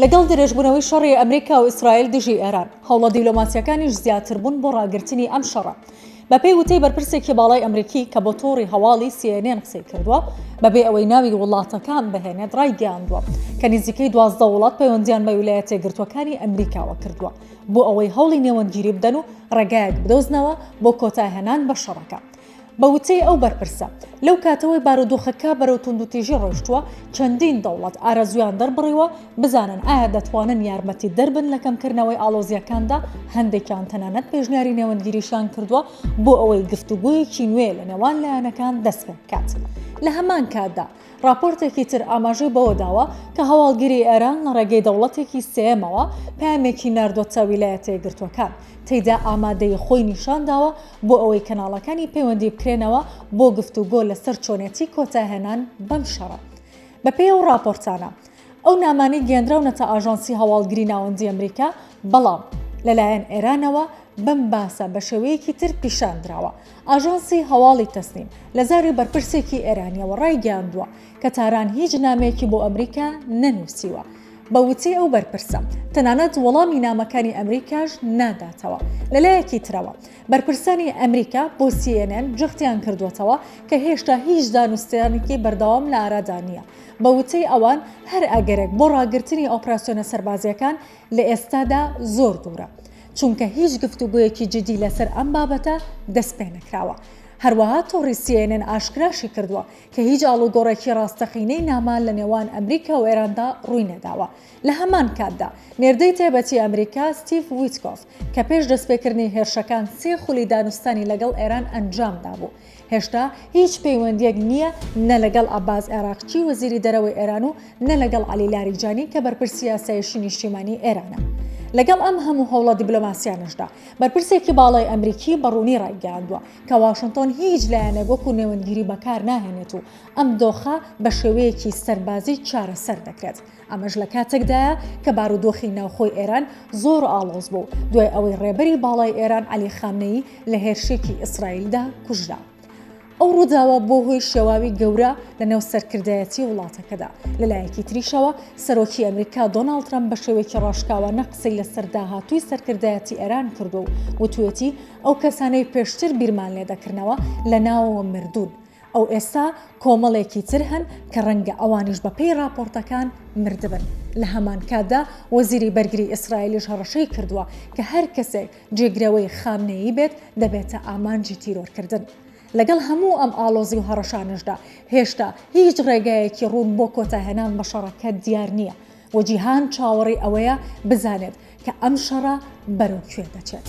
لەگەڵ درێژبوونەوەی شەڕی ئەمریکا و ئیسرائیل دژی ئێران، هەوڵە دیبلۆماسییەکانیش زیاتر بوون بۆ ڕاگرتنی ئەم شەڕە. بەپێی وتەی بەرپرسێکی باڵای ئەمریکی کە بۆ تۆڕی هەواڵی CNN قسەی کردووە، بەبێ ئەوەی ناوی وڵاتەکان بهێنێت ڕایگەیاندووە کە نزیکەی 12 وڵات پەیوەندییان بە ویلایەتە یەکگرتووەکانی ئەمریکاوە کردووە بۆ ئەوەی هەوڵی نێوەندگیری بدەن و ڕێگایەک بدۆزنەوە بۆ کۆتایهێنان بە شەڕەکە. بە وتەی ئەو بەرپرسە، لەو کاتەوەی بارودۆخەکە بەرەو توندوتیژی ڕۆیشتووە، چەندین دەوڵەت ئارەزوویان دەربڕیوە بزانن ئایا دەتوانن یارمەتیدەر بن لە کەمکردنەوەی ئاڵۆزییەکاندا، هەندێکیان تەنانەت پێشنیاری نێوەندگیریشیان کردووە بۆ ئەوەی گفتوگۆیەکی نوێ لە نێوان لایەنەکان دەستپێبکات. لە هەمان کاتدا، ڕاپۆرتێکی تر ئاماژەی بەوە داوە کە هەواڵگری ئێران لە ڕێگەی دەوڵەتێکی سێیەمەوە پەیامێکی ناردووەتە ویلایەتە یەکگرتووەکان، تێیدا ئامادەیی خۆی نیشان داوە بۆ ئەوەی کەناڵەکانی پەیوەندی بکرێنەوە بۆ گفتوگۆ لەسەر چۆنێتی کۆتاهێنان بەم شەڕە. بەپێی ئەو ڕاپۆرتانە، ئەو نامانەی گەیەندراونەتە ئاژانسی هەواڵگری ناوەندی ئەمریکا، بەڵام لەلایەن ئێرانەوە بەم باسە بە شێوەیەکی تر پیشان دراوە. ئاژانسی هەواڵی تەسنیم لە زاری بەرپرسێکی ئێرانییەوە ڕایگەیاندووە کە تاران هیچ نامەیەکی بۆ ئەمریکا نەنووسیوە. بە وتەی ئەو بەرپرسە، تەنانەت وەڵامی نامەکانی ئەمریکاش ناداتەوە. لەلایەکی ترەوە، بەرپرسانی ئەمریکا بۆ سی ئێن ئێن جەختیان کردووەتەوە کە هێشتا هیچ دانوستانێکی بەردەوام لە ئارادا نییە. بە وتەی ئەوان، هەر ئەگەرێک بۆ ڕاگرتنی ئۆپراسیۆنە سەربازییەکان لە ئێستادا زۆر دوورە، چونکە هیچ گفتوگۆیەکی جدی لەسەر ئەم بابەتە دەستپێنەکراوە. هەروەها تۆڕی سی ئێن ئێن ئاشکراشی کردووە کە هیچ ئاڵوگۆڕێکی ڕاستەقینەی نامە لە نێوان ئەمریکا و ئێراندا ڕووی نەداوە. لە هەمان کاتدا، نێردەی تایبەتی ئەمریکا ستیڤ ویتکۆف کە پێش دەستپێکردنی هێرشەکان سێ خولی دانوستانی لەگەڵ ئێران ئەنجام دابوو، هێشتا هیچ پەیوەندییەک نییە نە لەگەڵ عەباس عێراقچی وەزیری دەرەوەی ئێران و نە لەگەڵ عەلی لاریجانی کە بەرپرسی ئاسایشی نیشتیمانی ئێرانە. لەگەڵ ئەم هەموو هەوڵە دیبلۆماسیانەشدا، بەرپرسێکی باڵای ئەمریکی بە ڕوونی ڕایگەیاندووە کە واشنتۆن هیچ لایەنێک وەکو نێوەندگیری بەکار ناهێنێت و ئەم دۆخە بە شێوەیەکی سەربازی چارەسەر دەکرێت. ئەمەش لە کاتێکدایە کە بارودۆخی ناوخۆی ئێران زۆر ئاڵۆز بوو دوای ئەوەی ڕێبەری باڵای ئێران عەلی خامنەیی لە هێرشێکی ئیسرائیلدا کوژرا. ئەو ڕووداوە بۆ هۆی شێواوی گەورە لە نێو سەرکردایەتی وڵاتەکەدا. لە لایەکی تریشەوە سەرۆکی ئەمریکا دۆناڵد ترەمپ بە شێوەیەکی ڕاشکاوانە قسەی لەسەر داهاتووی سەرکردایەتی ئێران کردووە و وتوویەتی ئەو کەسانەی پێشتر بیرمان لێدەکردنەوە لە ناوەوە مردوون، ئەو ئێستا کۆمەڵێکی تر هەن کە ڕەنگە ئەوانیش بەپێی ڕاپۆرتەکان مردبن. لە هەمان کاتدا وەزیری بەرگری ئیسرائیلیش هەڕەشەی کردووە کە هەر کەسێک جێگرەوەی خامنەیی بێت دەبێتە ئامانجی تیرۆرکردن. لەگەڵ هەموو ئەم ئاڵۆزی و هەڕەشانەشدا هێشتا هیچ ڕێگایەکی ڕوون بۆ کۆتاهێنان بە شەڕەکە دیار نییە و جیهان چاوەڕێی ئەوەیە بزانێت کە ئەم شەڕە بەرەو کوێ دەچێت.